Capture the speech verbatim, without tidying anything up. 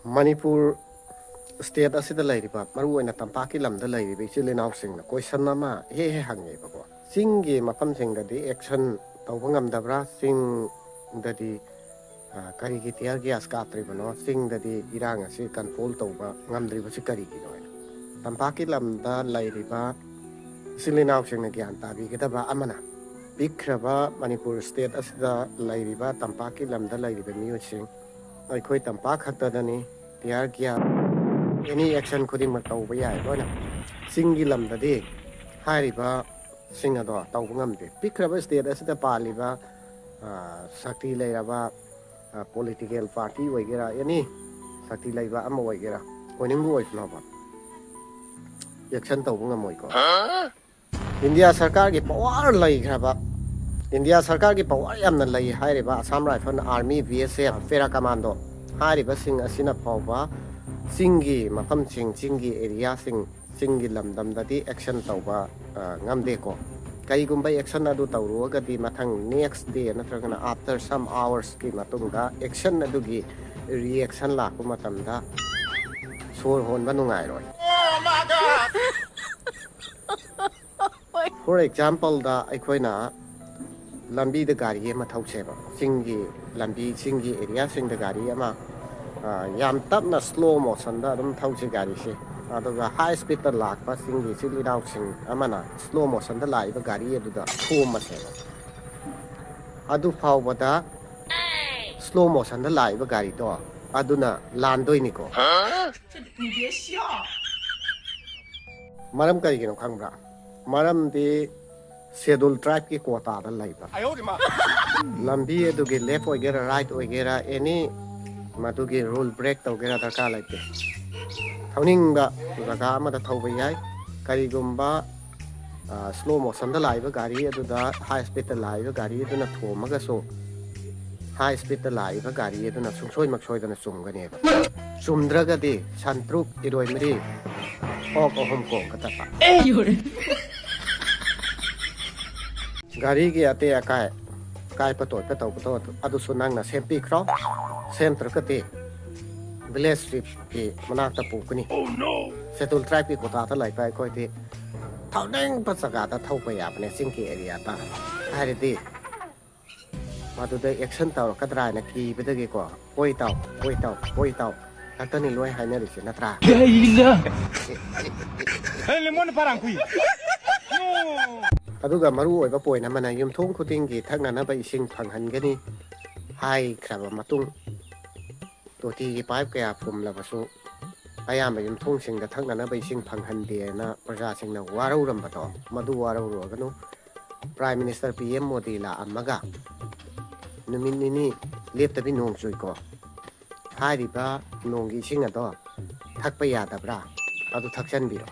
Manipur state ꯑꯁꯤꯗ ꯂꯩꯔꯤꯕ, ꯃꯔꯨꯑꯣꯏꯅ ꯇꯝꯄꯥꯛꯀꯤ ꯂꯝꯗ ꯂꯩꯔꯤꯕ ꯏꯆꯤꯜ ꯏꯅꯥꯎꯁꯤꯡꯅ ꯀꯣꯏꯁꯟ ꯑꯃ ꯍꯦꯛ ꯍꯦꯛ ꯍꯪꯉꯦꯕꯀꯣ, ꯆꯤꯡꯒꯤ ꯃꯐꯝꯁꯤꯡꯗꯗꯤ ꯑꯦꯛꯁꯟ ꯇꯧꯕ ꯉꯝꯗꯕ꯭ꯔꯥ? ꯆꯤꯡꯗꯗꯤ, ꯑ, ꯀꯔꯤꯒꯤ ꯇꯤꯌꯔ ꯒ꯭ꯌꯥꯁ ꯀꯥꯞꯇ꯭ꯔꯤꯕꯅꯣ? ꯆꯤꯡꯗꯗꯤ ꯏꯔꯥꯡ ꯑꯁꯤ ꯀꯟꯇ꯭ꯔꯣꯜ ꯇꯧꯕ ꯉꯝꯗ꯭ꯔꯤꯕꯁꯤ ꯀꯔꯤꯒꯤꯅꯣ ꯍꯥꯏꯅ꯫ ꯇꯝꯄꯥꯛꯀꯤ ꯂꯝꯗ ꯂꯩꯔꯤꯕ ꯏꯆꯤꯜ ꯏꯅꯥꯎꯁꯤꯡꯅ ꯒ꯭ꯌꯥꯟ ꯇꯥꯕꯤꯒꯗꯕ ꯑꯃꯅ, ꯄꯤꯛꯈ꯭ꯔꯕ ꯃꯅꯤꯄꯨꯔ ꯁ꯭ꯇꯦꯠ ꯑꯁꯤꯗ ꯂꯩꯔꯤꯕ ꯇꯝꯄꯥꯛꯀꯤ ꯂꯝꯗ ꯂꯩꯔꯤꯕ ꯃꯤꯑꯣꯏꯁꯤꯡ, ꯑꯩꯈꯣꯏ ꯇꯝꯄꯥꯛ ꯈꯛꯇꯗꯅꯤ ꯇꯤꯌꯔ ꯒ꯭ꯌꯥꯁ, ꯑꯦꯅꯤ ꯑꯦꯛꯁꯟ ꯈꯨꯗꯤꯡꯃꯛ ꯇꯧꯕ ꯌꯥꯏ ꯂꯣꯏꯅ꯫ ꯆꯤꯡꯒꯤ ꯂꯝꯗꯗꯤ ꯍꯥꯏꯔꯤꯕꯁꯤꯡ ꯑꯗꯣ ꯇꯧꯕ ꯉꯝꯗꯦ꯫ ꯄꯤꯛꯈ꯭ꯔꯕ ꯁ꯭ꯇꯦꯠ ꯑꯁꯤꯗ ꯄꯥꯜꯂꯤꯕ, ꯑ, ꯁꯛꯇꯤ ꯂꯩꯔꯕ, ꯑ, ꯄꯣꯂꯤꯇꯤꯀꯦꯜ ꯄꯥꯔꯇꯤ ꯑꯣꯏꯒꯦꯔꯥ, ꯑꯦꯅꯤ ꯁꯛꯇꯤ ꯂꯩꯕ ꯑꯃ ꯑꯣꯏꯒꯦꯔꯥ, ꯑꯣꯏꯅꯤꯡꯕ ꯑꯣꯏꯁꯅꯣꯕ, ꯑꯦꯛꯁꯟ ꯇꯧꯕ ꯉꯝꯃꯣꯏꯀꯣ꯫ ꯏꯟꯗꯤꯌꯥ ꯁꯔꯀꯥꯔꯒꯤ ꯄꯋꯥꯔ ꯂꯩꯈ꯭ꯔꯕ, ꯏꯟꯗꯤꯌꯥ ꯁꯔꯀꯥꯔꯒꯤ ꯄꯋꯥꯔ ꯌꯥꯝꯅ ꯂꯩ ꯍꯥꯏꯔꯤꯕ ꯑꯁꯥꯝ ꯔꯥꯏꯐꯜ, ꯑꯥꯔꯃꯤ, ꯕꯤ ꯑꯦꯁ ꯑꯦꯐ, ꯄꯦꯔꯥ ꯀꯃꯥꯟꯗꯣ ꯍꯥꯏꯔꯤꯕꯁꯤꯡ ꯑꯁꯤꯅ ꯐꯥꯎꯕ ꯆꯤꯡꯒꯤ ꯃꯐꯝꯁꯤꯡ, ꯆꯤꯡꯒꯤ ꯑꯦꯔꯤꯌꯥꯁꯤꯡ, ꯆꯤꯡꯒꯤ ꯂꯝꯗꯝꯗꯗꯤ ꯑꯦꯛꯁꯟ ꯇꯧꯕ, ꯑ, ꯉꯝꯗꯦꯀꯣ꯫ ꯀꯔꯤꯒꯨꯝꯕ ꯑꯦꯛꯁꯟ ꯑꯗꯨ ꯇꯧꯔꯨꯔꯒꯗꯤ ꯃꯊꯪ ꯅꯦꯛꯁ ꯗꯦ ꯅꯠꯇ꯭ꯔꯒꯅ after some hours ꯀꯤ ꯃꯇꯨꯡꯗ ꯑꯦꯛꯁꯟ ꯑꯗꯨꯒꯤ ꯔꯤꯑꯦꯛꯁꯟ ꯂꯥꯛꯄ ꯃꯇꯝꯗ ꯁꯣꯔ ꯍꯣꯟꯕ ꯅꯨꯡꯉꯥꯏꯔꯣꯏ꯫ For example ꯗ ꯑꯩꯈꯣꯏꯅ ꯂꯝꯕꯤꯗ ꯒꯥꯔꯤ ꯑꯃ ꯊꯧꯁꯦꯕ, ꯆꯤꯡꯒꯤ ꯂꯝꯕꯤ, ꯆꯤꯡꯒꯤ ꯑꯦꯔꯤꯌꯥꯁꯤꯡꯗ ꯒꯥꯔꯤ ꯑꯃ, ꯑ, ꯌꯥꯝ ꯇꯞꯅ slow motion ꯗ ꯑꯗꯨꯝ ꯊꯧꯁꯤ ꯒꯥꯔꯤꯁꯦ, ꯑꯗꯨꯒ ꯍꯥꯏ ꯁ꯭ꯄꯤꯗ ꯇ ꯂꯥꯛꯄ ꯆꯤꯡꯒꯤ ꯏꯆꯤꯜ ꯏꯅꯥꯎꯁꯤꯡ ꯑꯃꯅ slow motion ꯗ ꯂꯥꯛꯏꯕ ꯒꯥꯔꯤ ꯑꯗꯨꯗ ꯊꯣꯝꯃꯁꯦꯕ꯫ ꯑꯗꯨ ꯐꯥꯎꯕꯗ slow motion ꯗ ꯂꯥꯛꯏꯕ ꯒꯥꯔꯤꯗꯣ ꯑꯗꯨꯅ ꯂꯥꯟꯗꯣꯏꯅꯤꯀꯣ꯫ ꯃꯔꯝ ꯀꯔꯤꯒꯤꯅꯣ ꯈꯪꯕ꯭ꯔꯥ? ꯃꯔꯝꯗꯤ ꯁꯦꯗꯨꯜ ꯇ꯭ꯔꯥꯏꯕꯀꯤ ꯀꯣꯇꯥꯗ ꯂꯩꯕ꯫ ꯂꯝꯕꯤ ꯑꯗꯨꯒꯤ ꯂꯦꯐ ꯑꯣꯏꯒꯦꯔꯥ, ꯔꯥꯏꯠ ꯑꯣꯏꯒꯦꯔꯥ, ꯑꯦꯅꯤ ꯃꯗꯨꯒꯤ ꯔꯨꯜ ꯕ꯭ꯔꯦꯛ ꯇꯧꯒꯦꯔꯥ ꯗꯔꯀꯥꯔ ꯂꯩꯇꯦ꯫ ꯊꯧꯅꯤꯡꯕ ꯖꯒꯥ ꯑꯃꯗ ꯊꯧꯕ ꯌꯥꯏ꯫ ꯀꯔꯤꯒꯨꯝꯕ, ꯑ, slow motion ꯗ ꯂꯥꯛꯏꯕ ꯒꯥꯔꯤ ꯑꯗꯨꯗ ꯍꯥꯏ ꯁ꯭ꯄꯤꯗ ꯇ ꯂꯥꯛꯏꯕ ꯒꯥꯔꯤ ꯑꯗꯨꯅ ꯊꯣꯝꯃꯒꯁꯨ, ꯍꯥꯏ ꯁ꯭ꯄꯤꯗ ꯇ ꯂꯥꯛꯏꯕ ꯒꯥꯔꯤ ꯑꯗꯨꯅ ꯁꯨꯡꯁꯣꯏꯃꯛ ꯁꯣꯏꯗꯅ ꯆꯨꯝꯒꯅꯦꯕ꯫ ꯆꯨꯝꯗ꯭ꯔꯒꯗꯤ ꯁꯟ ꯇꯔꯨꯛ, ꯏꯔꯣꯏ ꯃꯔꯤ, ꯑꯣꯛ ꯑꯍꯨꯝ ꯀꯣꯡꯒ ꯆꯠꯄ꯫ ꯒꯥꯔꯤꯒꯤ ꯑꯇꯦꯛ ꯑꯀꯥꯏ, ꯀꯥꯏꯕ ꯇꯣꯠꯄ ꯇꯧꯕꯗꯣ ꯑꯗꯨꯁꯨ ꯅꯪꯅ ꯁꯦꯝꯕꯤꯈ꯭ꯔꯣ꯫ ꯁꯦꯝꯗ꯭ꯔꯒꯗꯤ ꯚꯤꯂꯦꯖ ꯇ꯭ꯔꯤꯞꯀꯤ ꯃꯅꯥꯛꯇ ꯄꯨꯒꯅꯤ꯫ ꯁꯦꯗꯨꯜ ꯇ꯭ꯔꯥꯏꯕꯀꯤ ꯀꯣꯇꯥꯗ ꯂꯩꯕ ꯑꯩꯈꯣꯏꯗꯤ ꯊꯧꯅꯤꯡꯕ ꯖꯒꯥꯗ ꯊꯧꯕ ꯌꯥꯕꯅꯦ, ꯆꯤꯡꯒꯤ ꯑꯦꯔꯤꯌꯥꯗ꯫ ꯍꯥꯏꯔꯗꯤ ꯃꯗꯨꯗ ꯑꯦꯛꯁꯟ ꯇꯧꯔꯛꯀꯗ꯭ꯔꯥ ꯍꯥꯏꯅ ꯀꯤꯕꯗꯒꯤꯀꯣ, "ꯑꯣꯏ ꯇꯥꯎ, ꯑꯣꯏ ꯇꯥꯎ, ꯑꯣꯏ ꯇꯥꯎ" ꯈꯛꯇꯅꯤ ꯂꯣꯏ ꯍꯥꯏꯅꯔꯤꯁꯦ, ꯅꯠꯇ꯭ꯔꯥ? ꯑꯗꯨꯒ ꯃꯔꯨ ꯑꯣꯏꯕ ꯄꯣꯏꯟ ꯑꯃꯅ, ꯌꯨꯝꯊꯣꯡ ꯈꯨꯗꯤꯡꯒꯤ ꯊꯛꯅꯅꯕ ꯏꯁꯤꯡ ꯐꯪꯍꯟꯒꯅꯤ ꯍꯥꯏꯈ꯭ꯔꯕ ꯃꯇꯨꯡ, ꯇꯣꯇꯤꯒꯤ ꯄꯥꯏꯞ ꯀꯌꯥ ꯐꯨꯝꯂꯕꯁꯨ, ꯑꯌꯥꯝꯕ ꯌꯨꯝꯊꯣꯡꯁꯤꯡꯗ ꯊꯛꯅꯅꯕ ꯏꯁꯤꯡ ꯐꯪꯍꯟꯗꯦꯅ ꯄ꯭ꯔꯖꯥꯁꯤꯡꯅ ꯋꯥꯔꯧꯔꯝꯕꯗꯣ, ꯃꯗꯨ ꯋꯥꯔꯧꯔꯨꯔꯒꯅꯨ꯫ Prime minister P M Modi ꯂꯥꯛꯑꯝꯃꯒ ꯅꯨꯃꯤꯠ ꯅꯤꯅꯤ ꯂꯦꯞꯇꯕꯤ ꯅꯣꯡ ꯆꯨꯏꯀꯣ꯫ ꯍꯥꯏꯔꯤꯕ ꯅꯣꯡꯒꯤ ꯏꯁꯤꯡ ꯑꯗꯣ ꯊꯛꯄ ꯌꯥꯗꯕ꯭ꯔꯥ? ꯑꯗꯨ ꯊꯛꯆꯟꯕꯤꯔꯣ꯫